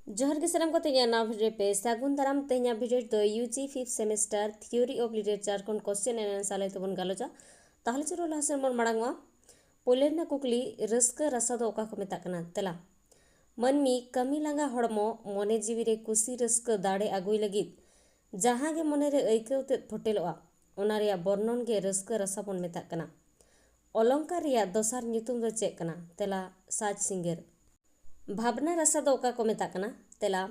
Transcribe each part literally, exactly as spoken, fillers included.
ᱡᱚᱦᱟᱨ ᱜᱮ ᱥᱟᱱᱟᱢ ᱠᱚ, ᱛᱮᱦᱮᱧᱟᱜ ᱱᱟᱣᱟ ᱵᱷᱤᱰᱤᱭᱳ ᱨᱮ ᱯᱮ ᱥᱟᱹᱜᱩᱱ ᱫᱟᱨᱟᱢ᱾ ᱛᱮᱦᱮᱧᱟᱜ ᱵᱷᱤᱰᱤᱭᱳ ᱫᱚ U G fifth semester theory of literature ᱠᱷᱚᱱ question and answer ᱞᱟᱹᱭ ᱛᱮᱵᱚᱱ ᱜᱟᱞᱚᱪᱟ᱾ ᱛᱟᱦᱚᱞᱮ ᱪᱚᱞᱚ ᱞᱟᱦᱟ ᱥᱮᱱ ᱵᱚᱱ ᱢᱟᱲᱟᱝᱚᱜᱼᱟ᱾ ᱯᱳᱭᱞᱳ ᱨᱮᱱᱟᱜ ᱠᱩᱠᱞᱤ, ᱨᱟᱹᱥᱠᱟᱹ ᱨᱟᱥᱟ ᱫᱚ ᱚᱠᱟ ᱠᱚ ᱢᱮᱛᱟᱜ ᱠᱟᱱᱟ? ᱛᱮᱞᱟ, ᱢᱟᱹᱱᱢᱤ ᱠᱟᱹᱢᱤ ᱞᱟᱸᱜᱟ ᱦᱚᱲᱢᱚ ᱢᱚᱱᱮ ᱡᱤᱣᱤ ᱨᱮ ᱠᱩᱥᱤ ᱨᱟᱹᱥᱠᱟᱹ ᱫᱟᱲᱮ ᱟᱹᱜᱩᱭ ᱞᱟᱹᱜᱤᱫ ᱡᱟᱦᱟᱸ ᱜᱮ ᱢᱚᱱᱮ ᱨᱮ ᱟᱹᱭᱠᱟᱹᱣ ᱛᱮᱫ ᱯᱷᱚᱴᱮᱞᱚᱜᱼᱟ, ᱚᱱᱟ ᱨᱮᱭᱟᱜ ᱵᱚᱨᱱᱚᱱ ᱜᱮ ᱨᱟᱹᱥᱠᱟᱹ ᱨᱟᱥᱟ ᱵᱚᱱ ᱢᱮᱛᱟᱜ ᱠᱟᱱᱟ᱾ ᱚᱞᱚᱝᱠᱟᱨ ᱨᱮᱭᱟᱜ ᱫᱚᱥᱟᱨ ᱧᱩᱛᱩᱢ ᱫᱚ ᱪᱮᱫ ᱠᱟᱱᱟ? ᱛᱮᱞᱟ, ᱥᱟᱡᱽ ᱥᱤᱸᱜᱟᱹᱨ᱾ ᱵᱷᱟᱵᱽᱱᱟ ᱨᱟᱥᱟ ᱫᱚ ᱚᱠᱟ ᱠᱚ ᱢᱮᱛᱟᱜ ᱠᱟᱱᱟ? ᱛᱮᱞᱟ,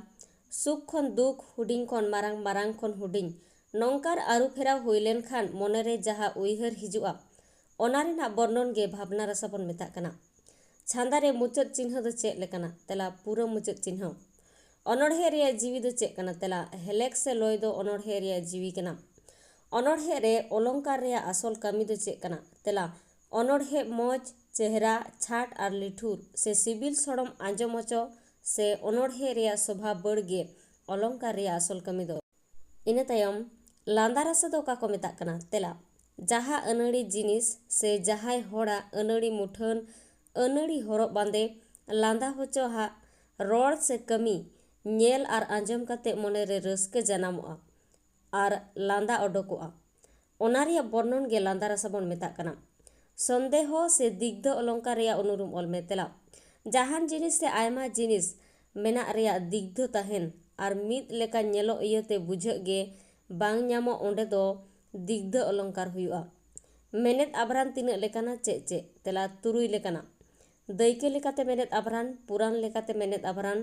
ᱥᱩᱠ ᱠᱷᱚᱱ ᱫᱩᱠ, ᱦᱩᱰᱤᱧ ᱠᱷᱚᱱ ᱢᱟᱨᱟᱝ, ᱢᱟᱨᱟᱝ ᱠᱷᱚᱱ ᱦᱩᱰᱤᱧ, ᱱᱚᱝᱠᱟᱨ ᱟᱹᱨᱩ ᱯᱷᱮᱨᱟᱣ ᱦᱩᱭ ᱞᱮᱱᱠᱷᱟᱱ ᱢᱚᱱᱮ ᱨᱮ ᱡᱟᱦᱟᱸ ᱩᱭᱦᱟᱹᱨ ᱦᱤᱡᱩᱜᱼᱟ, ᱚᱱᱟ ᱨᱮᱱᱟᱜ ᱵᱚᱨᱱᱚᱱ ᱜᱮ ᱵᱷᱟᱵᱽᱱᱟ ᱨᱟᱥᱟ ᱵᱚᱱ ᱢᱮᱛᱟᱜ ᱠᱟᱱᱟ᱾ ᱪᱷᱟᱸᱫᱟ ᱨᱮ ᱢᱩᱪᱟᱹᱫ ᱪᱤᱱᱦᱟᱹ ᱫᱚ ᱪᱮᱫ ᱞᱮᱠᱟᱱᱟ? ᱛᱮᱞᱟ, ᱯᱩᱨᱟᱹ ᱢᱩᱪᱟᱹᱫ ᱪᱤᱱᱦᱟᱹ᱾ ᱚᱱᱚᱬᱦᱮ ᱨᱮᱭᱟᱜ ᱡᱤᱣᱤ ᱫᱚ ᱪᱮᱫ ᱠᱟᱱᱟ? ᱛᱮᱞᱟ, ᱦᱮᱞᱮᱠ ᱥᱮ ᱞᱚᱭ ᱫᱚ ᱚᱱᱚᱬᱦᱮ ᱨᱮᱭᱟᱜ ᱡᱤᱣᱤ ᱠᱟᱱᱟ᱾ ᱚᱱᱚᱬᱦᱮ ᱨᱮ ᱚᱞᱚᱝᱠᱟᱨ ᱨᱮᱭᱟᱜ ᱟᱥᱚᱞ ᱠᱟᱹᱢᱤ ᱫᱚ ᱪᱮᱫ ᱠᱟᱱᱟ? ᱛᱮᱞᱟ, ᱚᱱᱚᱬᱦᱮ ᱢᱚᱡᱽ, ᱪᱮᱦᱨᱟ, ᱪᱷᱟᱴ ᱟᱨ ᱞᱤᱴᱷᱩᱨ ᱥᱮ ᱥᱤᱵᱤᱞ ᱥᱚᱲᱚᱢ ᱟᱸᱡᱚᱢ ᱦᱚᱪᱚ ᱥᱮ ᱚᱱᱚᱬᱦᱮ ᱨᱮᱭᱟᱜ ᱥᱚᱵᱷᱟ ᱵᱟᱹᱲ ᱜᱮ ᱚᱞᱚᱝᱠᱟᱨ ᱨᱮᱭᱟᱜ ᱟᱥᱚᱞ ᱠᱟᱹᱢᱤ ᱫᱚ᱾ ᱤᱱᱟᱹ ᱛᱟᱭᱚᱢ, ᱞᱟᱸᱫᱟ ᱨᱟᱥᱟ ᱫᱚ ᱚᱠᱟ ᱠᱚ ᱢᱮᱛᱟᱜ ᱠᱟᱱᱟ? ᱛᱮᱞᱟ, ᱡᱟᱦᱟᱸ ᱟᱹᱱᱟᱹᱲᱤ ᱡᱤᱱᱤᱥ ᱥᱮ ᱡᱟᱦᱟᱸᱭ ᱦᱚᱲᱟᱜ ᱟᱹᱱᱟᱹᱲᱤ ᱢᱩᱴᱷᱟᱹᱱ, ᱟᱹᱱᱟᱹᱲᱤ ᱦᱚᱨᱚᱜ ᱵᱟᱸᱫᱮ, ᱞᱟᱸᱫᱟ ᱦᱚᱪᱚ ᱦᱟᱜ ᱨᱚᱲ ᱥᱮ ᱠᱟᱹᱢᱤ ᱧᱮᱞ ᱟᱨ ᱟᱸᱡᱚᱢ ᱠᱟᱛᱮ ᱢᱚᱱᱮ ᱨᱮ ᱨᱟᱹᱥᱠᱟᱹ ᱡᱟᱱᱟᱢᱚᱜᱼᱟ ᱟᱨ ᱞᱟᱸᱫᱟ ᱚᱰᱚᱠᱚᱜᱼᱟ, ᱚᱱᱟ ᱨᱮᱭᱟᱜ ᱵᱚᱨᱱᱚᱱ ᱜᱮ ᱞᱟᱸᱫᱟ ᱨᱟᱥᱟ ᱵᱚᱱ ᱢᱮᱛᱟᱜ ᱠᱟᱱᱟ᱾ ᱥᱚᱱᱫᱮᱦᱚ ᱥᱮ ᱫᱤᱜᱽᱫᱷᱚ ᱚᱞᱚᱝᱠᱟᱨ ᱨᱮᱭᱟᱜ ᱚᱱᱩᱨᱩᱢ ᱚᱞ ᱢᱮ᱾ ᱛᱮᱞᱟ, ᱡᱟᱦᱟᱱ ᱡᱤᱱᱤᱥ ᱥᱮ ᱟᱭᱢᱟ ᱡᱤᱱᱤᱥ ᱢᱮᱱᱟᱜ ᱨᱮᱭᱟᱜ ᱫᱤᱜᱽᱫᱷᱚ ᱛᱟᱦᱮᱱ ᱟᱨ ᱢᱤᱫ ᱞᱮᱠᱟ ᱧᱮᱞᱚᱜ ᱤᱭᱟᱹᱛᱮ ᱵᱩᱡᱷᱟᱹᱜ ᱜᱮ ᱵᱟᱝ ᱧᱟᱢᱚᱜ, ᱚᱸᱰᱮ ᱫᱚ ᱫᱤᱜᱽᱫᱷᱟᱹ ᱚᱞᱚᱝᱠᱟᱨ ᱦᱩᱭᱩᱜᱼᱟ᱾ ᱢᱮᱱᱮᱛ ᱟᱵᱷᱨᱟᱱ ᱛᱤᱱᱟᱹᱜ ᱞᱮᱠᱟᱱᱟ? ᱪᱮᱫ ᱪᱮᱫ? ᱛᱮᱞᱟ, ᱛᱩᱨᱩᱭ ᱞᱮᱠᱟᱱᱟ᱾ ᱫᱟᱹᱭᱠᱟᱹ ᱞᱮᱠᱟᱛᱮ ᱢᱮᱱᱮᱛ ᱟᱵᱷᱨᱟᱱ, ᱯᱩᱨᱟᱱ ᱞᱮᱠᱟᱛᱮ ᱢᱮᱱᱮᱛ ᱟᱵᱷᱨᱟᱱ,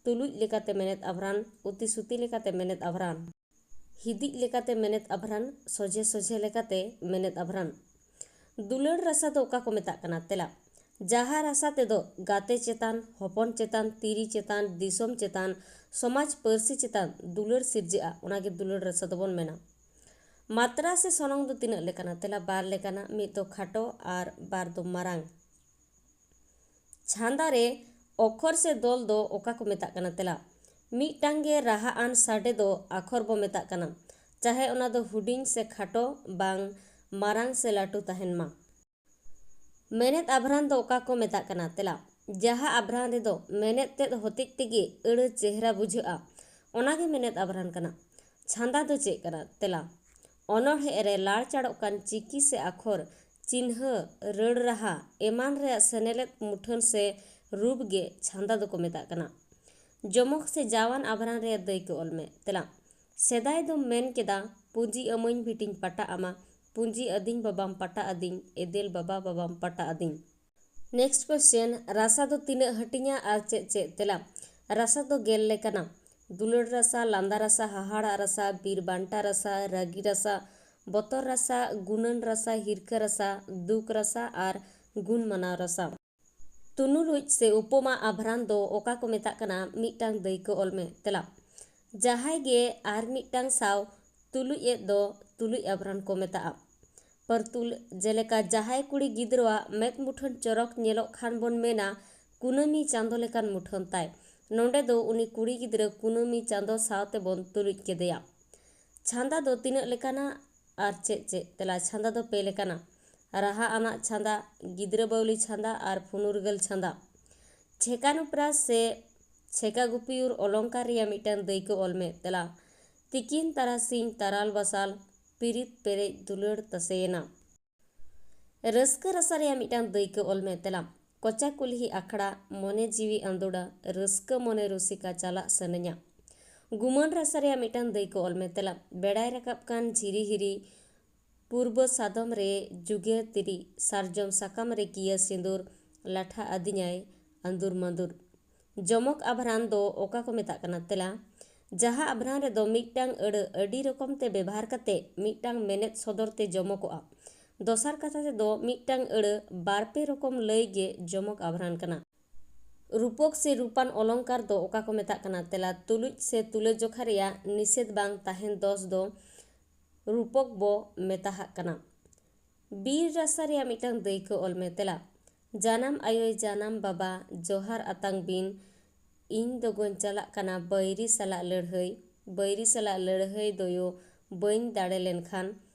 ᱛᱩᱞᱩᱡ ᱞᱮᱠᱟᱛᱮ ᱢᱮᱱᱮᱛ ᱟᱵᱷᱨᱟᱱ, ᱩᱛᱤ ᱥᱩᱛᱤ ᱞᱮᱠᱟᱛᱮ ᱢᱮᱱᱮᱛ ᱟᱵᱷᱨᱟᱱ, ᱦᱤᱫᱤᱡ ᱞᱮᱠᱟᱛᱮ ᱢᱮᱱᱮᱛ ᱟᱵᱷᱨᱟᱱ, ᱥᱚᱡᱷᱮ ᱥᱚᱡᱷᱮ ᱞᱮᱠᱟᱛᱮ ᱢᱮᱱᱮᱛ ᱟᱵᱷᱨᱟᱱ᱾ ᱫᱩᱞᱟᱹᱲ ᱨᱟᱥᱟ ᱫᱚ ᱚᱠᱟ ᱠᱚ ᱢᱮᱛᱟᱜ ᱠᱟᱱᱟ? ᱛᱮᱞᱟ, ᱡᱟᱦᱟᱸ ᱨᱟᱥᱟ ᱛᱮᱫᱚ ᱜᱟᱛᱮ ᱪᱮᱛᱟᱱ, ᱦᱚᱯᱚᱱ ᱪᱮᱛᱟᱱ, ᱛᱤᱨᱤ ᱪᱮᱛᱟᱱ, ᱫᱤᱥᱚᱢ ᱪᱮᱛᱟᱱ, ᱥᱚᱢᱟᱡᱽ ᱯᱟᱹᱨᱥᱤ ᱪᱮᱛᱟᱱ ᱫᱩᱞᱟᱹᱲ ᱥᱤᱨᱡᱟᱹᱜᱼᱟ, ᱚᱱᱟᱜᱮ ᱫᱩᱞᱟᱹᱲ ᱨᱟᱥᱟ ᱫᱚᱵᱚᱱ ᱢᱮᱱᱟ᱾ ᱢᱟᱛᱨᱟ ᱥᱮ ᱥᱚᱱᱚᱝ ᱫᱚ ᱛᱤᱱᱟᱹᱜ ᱞᱮᱠᱟᱱᱟ? ᱛᱮᱞᱟ, ᱵᱟᱨ ᱞᱮᱠᱟᱱᱟ, ᱢᱤᱫ ᱫᱚ ᱠᱷᱟᱴᱚ ᱟᱨ ᱵᱟᱨ ᱫᱚ ᱢᱟᱨᱟᱝ᱾ ᱪᱷᱟᱸᱫᱟ ᱨᱮ ᱚᱠᱷᱚᱨ ᱥᱮ ᱫᱚᱞ ᱫᱚ ᱚᱠᱟ ᱠᱚ ᱢᱮᱛᱟᱜ ᱠᱟᱱᱟ? ᱛᱮᱞᱟ, ᱢᱤᱫᱴᱟᱝ ᱜᱮ ᱨᱟᱦᱟ ᱟᱱ ᱥᱟᱰᱮ ᱫᱚ ᱟᱠᱷᱚᱨ ᱵᱚ ᱢᱮᱛᱟᱜ ᱠᱟᱱᱟ, ᱪᱟᱦᱮ ᱚᱱᱟ ᱫᱚ ᱦᱩᱰᱤᱧ ᱥᱮ ᱠᱷᱟᱴᱚ ᱵᱟᱝ ᱢᱟᱨᱟᱝ ᱥᱮ ᱞᱟᱹᱴᱩ ᱛᱟᱦᱮᱱ ᱢᱟ᱾ ᱢᱮᱱᱮᱛ ᱟᱵᱷᱨᱟᱱ ᱫᱚ ᱚᱠᱟ ᱠᱚ ᱢᱮᱛᱟᱜ ᱠᱟᱱᱟ? ᱛᱮᱞᱟ, ᱡᱟᱦᱟᱸ ᱟᱵᱷᱨᱟᱱ ᱨᱮᱫᱚ ᱢᱮᱱᱮᱫ ᱛᱮᱫ ᱦᱚᱛᱮᱡ ᱛᱮᱜᱮ ᱟᱹᱲᱟᱹ ᱪᱮᱦᱨᱟ ᱵᱩᱡᱷᱟᱹᱜᱼᱟ, ᱚᱱᱟᱜᱮ ᱢᱮᱱᱮᱫ ᱟᱵᱷᱨᱟᱱ ᱠᱟᱱᱟ᱾ ᱪᱷᱟᱸᱫᱟ ᱫᱚ ᱪᱮᱫ ᱠᱟᱱᱟ? ᱛᱮᱞᱟ, ᱚᱱᱚᱬᱦᱮ ᱨᱮ ᱞᱟᱲ ᱪᱟᱲᱚᱜ ᱠᱟᱱ ᱪᱤᱠᱤ ᱥᱮ ᱟᱠᱷᱚᱨ, ᱪᱤᱱᱦᱟᱹ, ᱨᱟᱹᱲ ᱨᱟᱦᱟ ᱮᱢᱟᱱ ᱨᱮᱭᱟᱜ ᱥᱮᱱᱮᱞᱮᱫ ᱢᱩᱴᱷᱟᱹᱱ ᱥᱮ ᱨᱩᱯ ᱜᱮ ᱪᱷᱟᱸᱫᱟ ᱫᱚᱠᱚ ᱢᱮᱛᱟᱜ ᱠᱟᱱᱟ᱾ ᱡᱚᱢᱚᱠ ᱥᱮ ᱡᱟᱣᱟᱱ ᱟᱵᱷᱨᱟᱱ ᱨᱮᱭᱟᱜ ᱫᱟᱹᱭᱠᱟᱹ ᱚᱞ ᱢᱮ᱾ ᱛᱮᱞᱟ, ᱥᱮᱫᱟᱭ ᱫᱚᱢ ᱢᱮᱱ ᱠᱮᱫᱟ, ᱯᱩᱸᱡᱤ ᱟᱹᱢᱟᱹᱧ ᱵᱷᱤᱴᱤᱧ ᱯᱟᱴᱟ ᱟᱢᱟ, ᱯᱩᱸᱡᱤ ᱟᱹᱫᱤᱧ ᱵᱟᱵᱟᱢ ᱯᱟᱴᱟ ᱟᱹᱫᱤᱧ, ᱮᱫᱮᱞ ᱵᱟᱵᱟ ᱵᱟᱵᱟᱢ ᱯᱟᱴᱟ ᱟᱹᱫᱤᱧ᱾ Next question, ᱨᱟᱥᱟ ᱫᱚ ᱛᱤᱱᱟᱹᱜ ᱦᱟᱹᱴᱤᱧᱟ ᱟᱨ ᱪᱮᱫ ᱪᱮᱫ? ᱛᱮᱞᱟ, ᱨᱟᱥᱟ ᱫᱚ ᱜᱮᱞ ᱞᱮᱠᱟᱱᱟ᱾ ᱫᱩᱞᱟᱹᱲ ᱨᱟᱥᱟ, ᱞᱟᱸᱫᱟ ᱨᱟᱥᱟ, ᱦᱟᱦᱟᱲᱟᱜ ᱨᱟᱥᱟ, ᱵᱤᱨ ᱵᱟᱱᱴᱟ ᱨᱟᱥᱟ, ᱨᱟᱹᱜᱤ ᱨᱟᱥᱟ, ᱵᱚᱛᱚᱨ ᱨᱟᱥᱟ, ᱜᱩᱱᱟᱹᱱ ᱨᱟᱥᱟ, ᱦᱤᱨᱠᱟᱹ ᱨᱟᱥᱟ, ᱫᱩᱠ ᱨᱟᱥᱟ ᱟᱨ ᱜᱩᱱ ᱢᱟᱱᱟᱣ ᱨᱟᱥᱟ᱾ ᱛᱩᱱᱩᱞᱩᱡ ᱥᱮ ᱩᱯᱚᱢᱟ ᱟᱵᱷᱨᱟᱱ ᱫᱚ ᱚᱠᱟ ᱠᱚ ᱢᱮᱛᱟᱜ ᱠᱟᱱᱟ? ᱢᱤᱫᱴᱟᱝ ᱫᱟᱹᱭᱠᱟᱹ ᱚᱞ ᱢᱮ᱾ ᱛᱮᱞᱟ, ᱡᱟᱦᱟᱸᱭ ᱜᱮ ᱟᱨ ᱢᱤᱫᱴᱟᱝ ᱥᱟᱶ ᱛᱩᱞᱩᱡ ᱮᱫ ᱫᱚ ᱛᱩᱞᱩᱡ ᱟᱵᱷᱨᱟᱱ ᱠᱚ ᱢᱮᱛᱟᱜᱼᱟ᱾ ᱯᱟᱹᱨᱛᱩᱞ, ᱡᱮᱞᱮᱠᱟ ᱡᱟᱦᱟᱸᱭ ᱠᱩᱲᱤ ᱜᱤᱫᱽᱨᱟᱹᱣᱟᱜ ᱢᱮᱫ ᱢᱩᱴᱷᱟᱹᱱ ᱪᱚᱨᱚᱠ ᱧᱮᱞᱚᱜ ᱠᱷᱟᱱ ᱵᱚᱱ ᱢᱮᱱᱟ, "ᱠᱩᱱᱟᱹᱢᱤ ᱪᱟᱸᱫᱚ ᱞᱮᱠᱟᱱ ᱢᱩᱴᱷᱟᱹᱱ ᱛᱟᱭ", ᱱᱚᱸᱰᱮ ᱫᱚ ᱩᱱᱤ ᱠᱩᱲᱤ ᱜᱤᱫᱽᱨᱟᱹ ᱠᱩᱱᱟᱹᱢᱤ ᱪᱟᱸᱫᱚ ᱥᱟᱶ ᱛᱮᱵᱚᱱ ᱛᱩᱞᱩᱡ ᱠᱮᱫᱮᱭᱟ᱾ ᱪᱷᱟᱸᱫᱟ ᱫᱚ ᱛᱤᱱᱟᱹᱜ ᱞᱮᱠᱟᱱᱟ ᱟᱨ ᱪᱮᱫ ᱪᱮᱫ? ᱛᱮᱞᱟ, ᱪᱷᱟᱸᱫᱟ ᱫᱚ ᱯᱮ ᱞᱮᱠᱟᱱᱟ: ᱨᱟᱦᱟ ᱟᱱᱟᱜ ᱪᱷᱟᱸᱫᱟ, ᱜᱤᱫᱽᱨᱟᱹ ᱵᱟᱹᱣᱞᱤ ᱪᱷᱟᱸᱫᱟ ᱟᱨ ᱯᱷᱩᱱᱩᱨᱜᱟᱹᱞ ᱪᱷᱟᱸᱫᱟ᱾ ᱪᱷᱮᱠᱟᱱᱩᱯᱨᱟᱥ ᱥᱮ ᱪᱷᱮᱠᱟ ᱜᱩᱯᱤᱭᱩᱨ ᱚᱞᱚᱝᱠᱟᱨ ᱨᱮᱭᱟᱜ ᱢᱤᱫᱴᱟᱝ ᱫᱟᱹᱭᱠᱟᱹ ᱚᱞ ᱢᱮ᱾ ᱛᱮᱞᱟ, ᱛᱤᱠᱤᱱ ᱛᱟᱨᱟᱥᱤᱧ ᱛᱟᱨᱟᱞ ᱵᱟᱥᱟᱞ, ᱯᱤᱨᱤᱛ ᱯᱮᱨᱮᱡ ᱫᱩᱞᱟᱹᱲ ᱛᱟᱥᱮᱭᱮᱱᱟ᱾ ᱨᱟᱹᱥᱠᱟᱹ ᱨᱟᱥᱟ ᱨᱮᱭᱟᱜ ᱢᱤᱫᱴᱟᱝ ᱫᱟᱹᱭᱠᱟᱹ ᱚᱞ ᱢᱮ᱾ ᱛᱮᱞᱟ, ᱠᱚᱪᱟ ᱠᱩᱞᱦᱤ ᱟᱠᱷᱲᱟ, ᱢᱚᱱᱮ ᱡᱤᱣᱤ ᱟᱸᱫᱳᱲᱟ, ᱨᱟᱹᱥᱠᱟᱹ ᱢᱚᱱᱮ ᱨᱩᱥᱤᱠᱟ ᱪᱟᱞᱟᱜ ᱥᱟᱱᱟᱧᱟ᱾ ᱜᱩᱢᱟᱹᱱ ᱨᱟᱥᱟ ᱨᱮᱭᱟᱜ ᱢᱤᱫᱴᱟᱝ ᱫᱟᱹᱭᱠᱟᱹ ᱚᱞ ᱢᱮ᱾ ᱛᱮᱞᱟ, ᱵᱮᱲᱟᱭ ᱨᱟᱠᱟᱵ ᱠᱟᱱ ᱡᱷᱤᱨᱤ ᱦᱤᱨᱤ, ᱯᱩᱨᱵᱟᱹ ᱥᱟᱫᱚᱢ ᱨᱮ ᱡᱩᱜᱮ ᱛᱤᱨᱤ, ᱥᱟᱨᱡᱚᱢ ᱥᱟᱠᱟᱢ ᱨᱮ ᱠᱤᱭᱟᱹ ᱥᱤᱸᱫᱩᱨ, ᱞᱟᱴᱷᱟ ᱟᱹᱫᱤᱧᱟᱭ ᱟᱸᱫᱩᱨ ᱢᱟᱸᱫᱩᱨ᱾ ᱡᱚᱢᱚᱠ ᱟᱵᱷᱨᱟᱱ ᱫᱚ ᱚᱠᱟ ᱠᱚ ᱢᱮᱛᱟᱜ ᱠᱟᱱᱟ? ᱛᱮᱞᱟ, ᱡᱟᱦᱟᱸ ᱟᱵᱷᱨᱟᱱ ᱨᱮᱫᱚ ᱢᱤᱫᱴᱟᱝ ᱟᱹᱲᱟᱹ ᱟᱹᱰᱤ ᱨᱚᱠᱚᱢ ᱛᱮ ᱵᱮᱵᱷᱟᱨ ᱠᱟᱛᱮ ᱢᱤᱫᱴᱟᱝ ᱢᱮᱱᱮᱫ ᱥᱚᱫᱚᱨ ᱛᱮ ᱡᱚᱢᱚᱠᱚᱜᱼᱟ᱾ ᱫᱚᱥᱟᱨ ᱠᱟᱛᱷᱟ ᱛᱮᱫᱚ ᱢᱤᱫᱴᱟᱝ ᱟᱹᱲᱟᱹ ᱵᱟᱨ ᱯᱮ ᱨᱚᱠᱚᱢ ᱞᱟᱹᱭ ᱜᱮ ᱡᱚᱢᱚᱠ ᱟᱵᱷᱨᱟᱱ ᱠᱟᱱᱟ᱾ ᱨᱩᱯᱚᱠ ᱥᱮ ᱨᱩᱯᱟᱱ ᱚᱞᱚᱝᱠᱟᱨ ᱫᱚ ᱚᱠᱟ ᱠᱚ ᱢᱮᱛᱟᱜ ᱠᱟᱱᱟ? ᱛᱮᱞᱟ, ᱛᱩᱞᱩᱡ ᱥᱮ ᱛᱩᱞᱟᱹᱡᱚᱠᱷᱟ ᱨᱮᱭᱟᱜ ᱱᱤᱥᱮᱫ ᱵᱟᱝ ᱛᱟᱦᱮᱱ ᱫᱚᱥ ᱫᱚ ᱨᱩᱯᱚᱠ ᱵᱚ ᱢᱮᱛᱟᱦᱟᱜ ᱠᱟᱱᱟ᱾ ᱵᱤᱨ ᱨᱟᱥᱟ ᱨᱮᱭᱟᱜ ᱢᱤᱫᱴᱟᱝ ᱫᱟᱹᱭᱠᱟᱹ ᱚᱞ ᱢᱮ᱾ ᱛᱮᱞᱟ, ᱡᱟᱱᱟᱢ ᱟᱭᱳᱭ ᱡᱟᱱᱟᱢ ᱵᱟᱵᱟ, ᱡᱚᱦᱟᱨ ᱟᱛᱟᱝ ᱵᱤᱱ, ᱤᱧ ᱫᱚ ᱜᱚᱧ ᱪᱟᱞᱟᱜ ᱠᱟᱱᱟ ᱵᱟᱹᱭᱨᱤ ᱥᱟᱞᱟᱜ ᱞᱟᱹᱲᱦᱟᱹᱭ, ᱵᱟᱹᱭᱨᱤ ᱥᱟᱞᱟᱜ ᱞᱟᱹᱲᱦᱟᱹᱭ ᱫᱚᱭᱳ ᱵᱟᱹᱧ ᱫᱟᱲᱮ ᱞᱮᱱᱠᱷᱟᱱ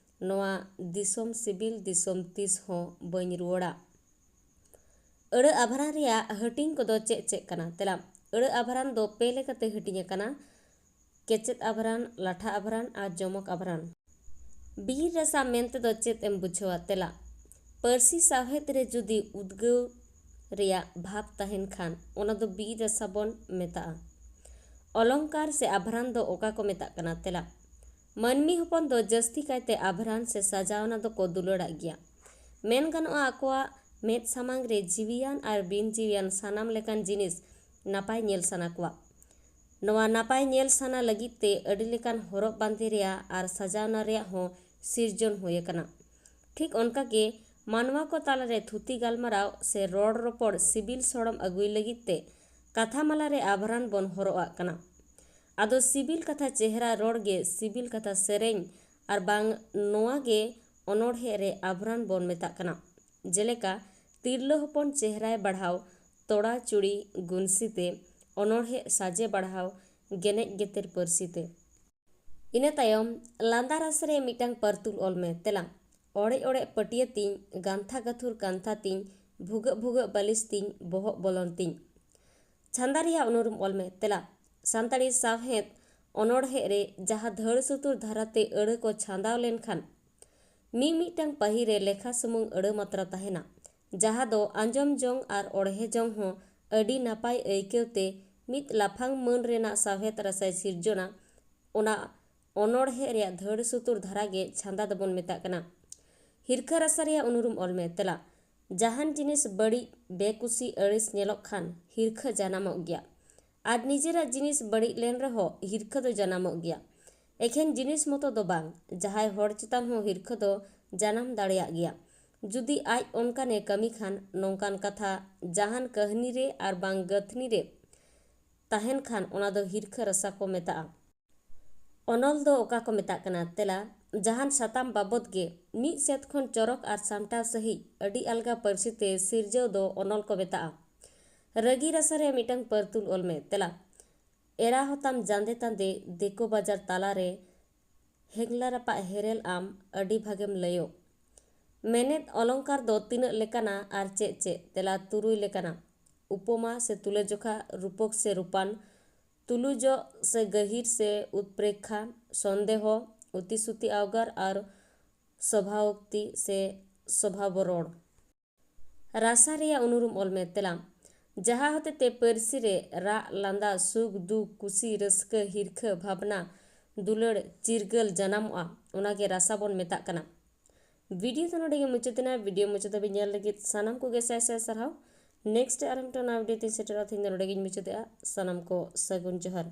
ᱱᱚᱣᱟ ᱫᱤᱥᱚᱢ ᱥᱤᱵᱤᱞ ᱫᱤᱥᱚᱢ ᱛᱤᱥ ᱦᱚᱸ ᱵᱟᱹᱧ ᱨᱩᱣᱟᱹᱲᱟ᱾ ᱟᱹᱲᱟᱹ ᱟᱵᱷᱨᱟᱱ ᱨᱮᱭᱟᱜ ᱦᱟᱹᱴᱤᱧ ᱠᱚᱫᱚ ᱪᱮᱫ ᱪᱮᱫ ᱠᱟᱱᱟ? ᱛᱮᱞᱟ, ᱟᱹᱲᱟᱹ ᱟᱵᱷᱨᱟᱱ ᱫᱚ ᱯᱮ ᱞᱮᱠᱟᱛᱮ ᱦᱟᱹᱴᱤᱧ ᱟᱠᱟᱱᱟ: ᱠᱮᱪᱮᱫ ᱟᱵᱷᱨᱟᱱ, ᱞᱟᱴᱷᱟ ᱟᱵᱷᱨᱟᱱ ᱟᱨ ᱡᱚᱢᱚᱠ ᱟᱵᱷᱨᱟᱱ᱾ ᱵᱤᱨ ᱨᱟᱥᱟ ᱢᱮᱱᱛᱮ ᱫᱚ ᱪᱮᱫ ᱮᱢ ᱵᱩᱡᱷᱟᱹᱣᱟ? ᱛᱮᱞᱟ, ᱯᱟᱹᱨᱥᱤ ᱥᱟᱶᱦᱮᱫ ᱨᱮ ᱡᱩᱫᱤ ᱩᱫᱽᱜᱟᱹᱣ ᱨᱮᱭᱟᱜ ᱵᱷᱟᱵᱽ ᱛᱟᱦᱮᱱ ᱠᱷᱟᱱ, ᱚᱱᱟ ᱫᱚ ᱵᱤᱨ ᱨᱟᱥᱟ ᱵᱚᱱ ᱢᱮᱛᱟᱜᱼᱟ᱾ ᱚᱞᱚᱝᱠᱟᱨ ᱥᱮ ᱟᱵᱷᱨᱟᱱ ᱫᱚ ᱚᱠᱟ ᱠᱚ ᱢᱮᱛᱟᱜ ᱠᱟᱱᱟ? ᱛᱮᱞᱟ, ᱢᱟᱹᱱᱢᱤ ᱦᱚᱯᱚᱱ ᱫᱚ ᱡᱟᱹᱥᱛᱤ ᱠᱟᱭᱛᱮ ᱟᱵᱷᱨᱟᱱ ᱥᱮ ᱥᱟᱡᱟᱣᱱᱟ ᱫᱚᱠᱚ ᱫᱩᱞᱟᱹᱲᱟᱜ ᱜᱮᱭᱟ᱾ ᱢᱮᱱ ᱜᱟᱱᱚᱜᱼᱟ, ᱟᱠᱚᱣᱟᱜ ᱢᱮᱫ ᱥᱟᱢᱟᱝ ᱨᱮ ᱡᱤᱣᱤᱭᱟᱱ ᱟᱨ ᱵᱤᱱ ᱡᱤᱣᱤᱭᱟᱱ ᱥᱟᱱᱟᱢ ᱞᱮᱠᱟᱱ ᱡᱤᱱᱤᱥ ᱱᱟᱯᱟᱭ ᱧᱮᱞ ᱥᱟᱱᱟ ᱠᱚᱣᱟ᱾ ᱱᱚᱣᱟ ᱱᱟᱯᱟᱭ ᱧᱮᱞ ᱥᱟᱱᱟ ᱞᱟᱹᱜᱤᱫ ᱛᱮ ᱟᱹᱰᱤ ᱞᱮᱠᱟᱱ ᱦᱚᱨᱚᱜ ᱵᱟᱸᱫᱮ ᱨᱮᱭᱟᱜ ᱟᱨ ᱥᱟᱡᱟᱣᱱᱟ ᱨᱮᱭᱟᱜ ᱦᱚᱸ ᱥᱤᱨᱡᱚᱱ ᱦᱩᱭ ᱟᱠᱟᱱᱟ᱾ ᱴᱷᱤᱠ ᱚᱱᱠᱟ ᱜᱮ, ᱢᱟᱱᱣᱟ ᱠᱚ ᱛᱟᱞᱟᱨᱮ ᱛᱷᱩᱛᱤ ᱜᱟᱞᱢᱟᱨᱟᱣ ᱥᱮ ᱨᱚᱲ ᱨᱚᱯᱚᱲ ᱥᱤᱵᱤᱞ ᱥᱚᱲᱚᱢ ᱟᱹᱜᱩᱭ ᱞᱟᱹᱜᱤᱫ ᱛᱮ ᱠᱟᱛᱷᱟ ᱢᱟᱞᱟ ᱨᱮ ᱟᱵᱷᱨᱟᱱ ᱵᱚᱱ ᱦᱚᱨᱚᱜ ᱟᱜ ᱠᱟᱱᱟ᱾ ᱟᱫᱚ ᱥᱤᱵᱤᱞ ᱠᱟᱛᱷᱟ ᱪᱮᱦᱨᱟ ᱨᱚᱲ ᱜᱮ ᱥᱤᱵᱤᱞ ᱠᱟᱛᱷᱟ ᱥᱮᱨᱮᱧ ᱟᱨ ᱵᱟᱝ ᱱᱚᱣᱟ ᱜᱮ ᱚᱱᱚᱬᱦᱮ ᱨᱮ ᱟᱵᱷᱨᱟᱱ ᱵᱚᱱ ᱢᱮᱛᱟᱜ ᱠᱟᱱᱟ᱾ ᱡᱮᱞᱮᱠᱟ, ᱛᱤᱨᱞᱟᱹ ᱦᱚᱯᱚᱱ ᱪᱮᱦᱨᱟᱭ ᱵᱟᱲᱦᱟᱣ ᱛᱚᱲᱟ ᱪᱩᱲᱤ ᱜᱩᱱᱥᱤ ᱛᱮ, ᱚᱱᱚᱬᱦᱮ ᱥᱟᱡᱮ ᱵᱟᱲᱦᱟᱣ ᱜᱮᱱᱮᱡ ᱜᱮᱛᱮᱨ ᱯᱟᱹᱨᱥᱤ ᱛᱮ᱾ ᱤᱱᱟᱹ ᱛᱟᱭᱚᱢ ᱞᱟᱸᱫᱟ ᱨᱟᱥ ᱨᱮ ᱢᱤᱫᱴᱟᱝ ᱯᱟᱹᱨᱛᱩᱞ ᱚᱞ ᱢᱮ᱾ ᱛᱮᱞᱟ, ᱚᱲᱮᱡ ᱚᱲᱮᱡ ᱯᱟᱹᱴᱭᱟᱹ ᱛᱤᱧ, ᱜᱟᱱᱛᱷᱟ ᱜᱟᱹᱛᱷᱩᱨ ᱠᱟᱱᱛᱷᱟ ᱛᱤᱧ, ᱵᱷᱩᱜᱟᱹᱜ ᱵᱷᱩᱜᱟᱹᱜ ᱵᱟᱹᱞᱤᱥ ᱛᱤᱧ, ᱵᱚᱦᱚᱜ ᱵᱚᱞᱚᱱ ᱛᱤᱧ᱾ ᱪᱷᱟᱸᱫᱟ ᱨᱮᱭᱟᱜ ᱩᱱᱩᱨᱩᱢ ᱚᱞ ᱢᱮ᱾ ᱛᱮᱞᱟ, ᱥᱟᱱᱛᱟᱲᱤ ᱥᱟᱶᱦᱮᱫ ᱚᱱᱚᱬᱦᱮ ᱨᱮ ᱡᱟᱦᱟᱸ ᱫᱷᱟᱹᱲ ᱥᱩᱛᱩᱨ ᱫᱷᱟᱨᱟᱛᱮ ᱟᱹᱲᱟᱹ ᱠᱚ ᱪᱷᱟᱸᱫᱟᱣ ᱞᱮᱱᱠᱷᱟᱱ, ᱢᱤᱢᱤᱫᱴᱟᱝ ᱯᱟᱹᱦᱤ ᱨᱮ ᱞᱮᱠᱷᱟ ᱥᱩᱢᱩᱝ ᱟᱹᱲᱟᱹ ᱢᱟᱛᱨᱟ ᱛᱟᱦᱮᱱᱟ, ᱡᱟᱦᱟᱸ ᱫᱚ ᱟᱸᱡᱚᱢ ᱡᱚᱝ ᱟᱨ ᱚᱬᱦᱮ ᱡᱚᱝ ᱦᱚᱸ ᱟᱹᱰᱤ ᱱᱟᱯᱟᱭ ᱟᱹᱭᱠᱟᱹᱣ ᱛᱮ ᱢᱤᱫ ᱞᱟᱯᱷᱟᱝ ᱢᱟᱹᱱ ᱨᱮᱱᱟᱜ ᱥᱟᱶᱦᱮᱫ ᱨᱟᱥᱟᱭ ᱥᱤᱨᱡᱚᱱᱟ᱾ ᱚᱱᱟ ᱚᱱᱚᱬᱦᱮ ᱨᱮᱭᱟᱜ ᱫᱷᱟᱹᱲ ᱥᱩᱛᱩᱨ ᱫᱷᱟᱨᱟ ᱜᱮ ᱪᱷᱟᱸᱫᱟ ᱫᱚᱵᱚᱱ ᱢᱮᱛᱟᱜ ᱠᱟᱱᱟ᱾ ᱦᱤᱨᱠᱷᱟᱹ ᱨᱟᱥᱟ ᱨᱮᱭᱟᱜ ᱩᱱᱩᱨᱩᱢ ᱚᱞ ᱢᱮ᱾ ᱛᱮᱞᱟ, ᱡᱟᱦᱟᱱ ᱡᱤᱱᱤᱥ ᱵᱟᱹᱲᱤᱡ, ᱵᱮᱠᱩᱥᱤ, ᱟᱹᱲᱤᱥ ᱧᱮᱞᱚᱜ ᱠᱷᱟᱱ ᱦᱤᱨᱠᱷᱟᱹ ᱡᱟᱱᱟᱢᱚᱜ ᱜᱮᱭᱟ᱾ ᱟᱨ ᱱᱤᱡᱮᱨᱟᱜ ᱡᱤᱱᱤᱥ ᱵᱟᱹᱲᱤᱡ ᱞᱮᱱ ᱨᱮᱦᱚᱸ ᱦᱤᱨᱠᱷᱟᱹ ᱫᱚ ᱡᱟᱱᱟᱢᱚᱜ ᱜᱮᱭᱟ᱾ ᱮᱠᱷᱮᱱ ᱡᱤᱱᱤᱥ ᱢᱚᱛᱚ ᱫᱚ ᱵᱟᱝ, ᱡᱟᱦᱟᱸᱭ ᱦᱚᱲ ᱪᱮᱛᱟᱱ ᱦᱚᱸ ᱦᱤᱨᱠᱷᱟᱹ ᱫᱚ ᱡᱟᱱᱟᱢ ᱫᱟᱲᱮᱭᱟᱜ ᱜᱮᱭᱟ᱾ ᱡᱩᱫᱤ ᱟᱡ ᱚᱱᱠᱟᱱᱮ ᱠᱟᱹᱢᱤ ᱠᱷᱟᱱ, ᱱᱚᱝᱠᱟᱱ ᱠᱟᱛᱷᱟ ᱡᱟᱦᱟᱱ ᱠᱟᱹᱦᱱᱤ ᱨᱮ ᱟᱨ ᱵᱟᱝ ᱜᱟᱹᱛᱷᱱᱤ ᱨᱮ ᱛᱟᱦᱮᱱ ᱠᱷᱟᱱ, ᱚᱱᱟ ᱫᱚ ᱦᱤᱨᱠᱷᱟᱹ ᱨᱟᱥᱟ ᱠᱚ ᱢᱮᱛᱟᱜᱼᱟ᱾ ᱚᱱᱚᱞ ᱫᱚ ᱚᱠᱟ ᱠᱚ ᱢᱮᱛᱟᱜ ᱠᱟᱱᱟ? ᱛᱮᱞᱟ, ᱡᱟᱦᱟᱱ ᱥᱟᱛᱟᱢ ᱵᱟᱵᱚᱛ ᱜᱮ ᱢᱤᱫ ᱥᱮᱫ ᱠᱷᱚᱱ ᱪᱚᱨᱚᱠ ᱟᱨ ᱥᱟᱢᱴᱟᱣ ᱥᱟᱹᱦᱤᱡ ᱟᱹᱰᱤ ᱟᱞᱜᱟ ᱯᱟᱹᱨᱥᱤ ᱛᱮ ᱥᱤᱨᱡᱟᱹᱣ ᱫᱚ ᱚᱱᱚᱞ ᱠᱚ ᱢᱮᱛᱟᱜᱼᱟ᱾ ᱨᱟᱹᱜᱤ ᱨᱟᱥᱟ ᱨᱮ ᱢᱤᱫᱴᱟᱝ ᱯᱟᱹᱨᱛᱩᱞ ᱚᱞ ᱢᱮ᱾ ᱛᱮᱞᱟ, ᱮᱨᱟ ᱦᱚᱛᱟᱢ ᱡᱟᱸᱫᱮ ᱛᱟᱸᱫᱮ ᱫᱮᱠᱳ ᱵᱟᱡᱟᱨ ᱛᱟᱞᱟᱨᱮ, ᱦᱮᱝᱞᱟ ᱨᱟᱯᱟᱜ ᱦᱮᱨᱮᱞ ᱟᱢ ᱟᱹᱰᱤ ᱵᱷᱟᱜᱮᱢ ᱞᱟᱹᱭᱚᱜ᱾ ᱢᱮᱱᱮᱛ ᱚᱞᱚᱝᱠᱟᱨ ᱫᱚ ᱛᱤᱱᱟᱹᱜ ᱞᱮᱠᱟᱱᱟ ᱟᱨ ᱪᱮᱫ ᱪᱮᱫ? ᱛᱮᱞᱟ ᱛᱩᱨᱩᱭ ᱞᱮᱠᱟᱱᱟ᱾ ᱩᱯᱚᱢᱟ ᱥᱮ ᱛᱩᱞᱟᱹᱡᱚᱠᱷᱟ, ᱨᱩᱯᱚᱠ ᱥᱮ ᱨᱩᱯᱟᱱ, ᱛᱩᱞᱩᱡᱚᱜ ᱥᱮ ᱜᱟᱹᱦᱤᱨ ᱥᱮ ᱩᱛᱯᱨᱮᱠᱠᱷᱟ, ᱥᱚᱱᱫᱮᱦᱚ, ᱩᱛᱤᱥᱩᱛᱤ ᱟᱣᱜᱟᱨ ᱟᱨ ᱥᱚᱵᱷᱟᱣᱳᱠᱛᱤ ᱥᱮ ᱥᱚᱵᱷᱟᱵᱚᱨᱚᱬ᱾ ᱨᱟᱥᱟ ᱨᱮᱭᱟᱜ ᱩᱱᱩᱨᱩᱢ ᱚᱞ ᱢᱮ᱾ ᱛᱮᱞᱟ, ᱡᱟᱦᱟᱸ ᱦᱚᱛᱮᱛᱮ ᱯᱟᱹᱨᱥᱤ ᱨᱮ ᱨᱟᱜ, ᱞᱟᱸᱫᱟ, ᱥᱩᱠ, ᱫᱩᱠ, ᱠᱩᱥᱤ, ᱨᱟᱹᱥᱠᱟᱹ, ᱦᱤᱨᱠᱷᱟᱹ, ᱵᱷᱟᱵᱽᱱᱟ, ᱫᱩᱞᱟᱹᱲ, ᱪᱤᱨᱜᱟᱹᱞ ᱡᱟᱱᱟᱢᱚᱜᱼᱟ, ᱚᱱᱟᱜᱮ ᱨᱟᱥᱟ ᱵᱚᱱ ᱢᱮᱛᱟᱜ ᱠᱟᱱᱟ᱾ ᱵᱷᱤᱰᱤᱭᱳ ᱫᱚ ᱱᱚᱰᱮ ᱜᱮ ᱢᱩᱪᱟᱹᱫ ᱮᱱᱟ᱾ ᱵᱷᱤᱰᱤᱭᱳ ᱢᱩᱪᱟᱹᱫ ᱫᱷᱟᱹᱵᱤᱡ ᱧᱮᱞ ᱞᱟᱹᱜᱤᱫ ᱥᱟᱱᱟᱢ ᱠᱚᱜᱮ ᱥᱟᱭ ᱥᱟᱭ ᱥᱟᱨᱦᱟᱣ᱾ ᱱᱮᱠᱥᱴ ᱟᱨ ᱢᱤᱫᱴᱟᱝ ᱱᱟᱣᱟ ᱵᱷᱤᱰᱤᱭᱳ ᱛᱤᱧ ᱥᱮᱴᱮᱨᱚᱜᱼᱟ᱾ ᱛᱮᱦᱮᱧ ᱫᱚ ᱱᱚᱰᱮ ᱜᱤᱧ ᱢᱩᱪᱟᱹᱫᱮᱜᱼᱟ᱾ ᱥᱟᱱᱟᱢ ᱠᱚ ᱥᱟᱹᱜᱩᱱ ᱡᱚᱦᱟᱨ᱾